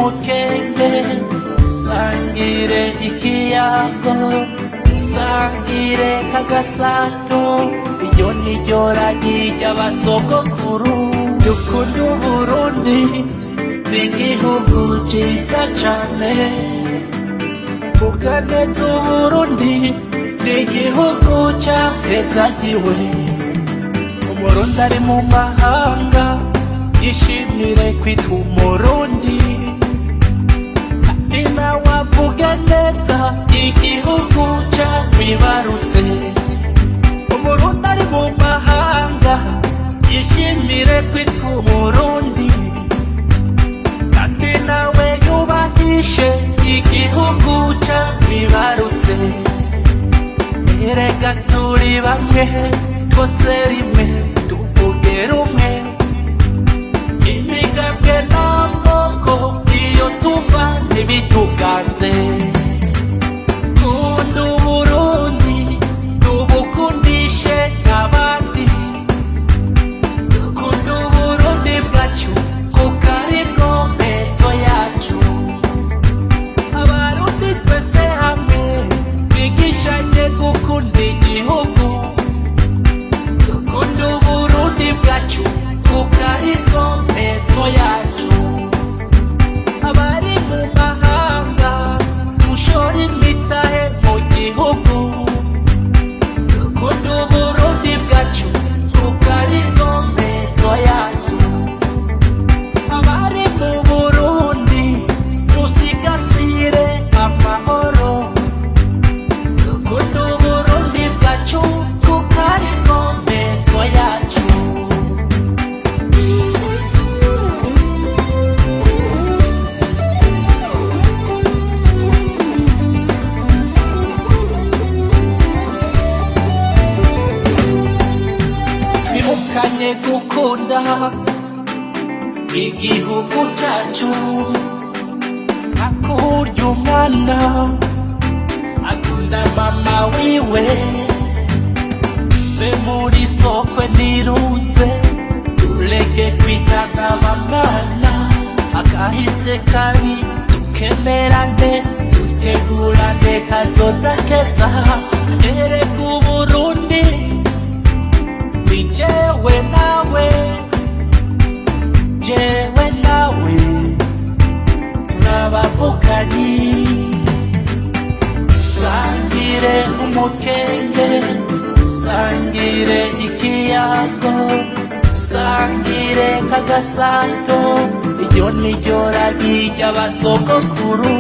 Umukenge, usangire ikiyago, usangire kagasato. Iryo niryo ragi ry'abasogokuru. Dukunde Uburundi, ni igihugu ciza cane. Vuga neza Uburundi, ni igihugu cahezagiwe. Umurundi ari mu mahanga yishimire kwitwa Umurundi, kandi nawe avuge neza igihugu cakwibarutse. Umurundi ari mu mahanga yishimire kwitwa Umurundi, kandi nawe yubahishe igihugu cakwibarutse. Erega turi bamwe, twose rimwe, tuvuge rumwe. Imigambwe n'amoko iyo tuva ntibituganze. Kunda Uburundi, tubukundishe abandi. Dukunda Uburundi bwacu, kuko ari bwo mpezo yacu. Abarundi twese hamwe twigishanye gukunda igihugu. Dukunda Uburundi bwacu, kuko ari bwo mpezo yacu. Abari mu mahanga dushora imitahe mu gihugu. Dukunda Uburundi bwacu, kuko ari bwo mpezo yacu. Abari mu Burundi dusigasire amahoro. Dukunda Uburundi bwacu, kuko ari bwo mpezo yacu. Twibukanye gukunda igihugu cyacu, hakurya umwana akunda mama wiwe. Be muri sokwe nirunze, tureke kwitana bamwana. Akahise kabi tukemerane, dutegurane kazoza keza. Erega Uburundi ni jewe nawe, jewe nawe turabavukanyi. Usangire umukenge, usangire ikiyago, usangire kagasato. Iryo niryo ragi ry'abasogokuru.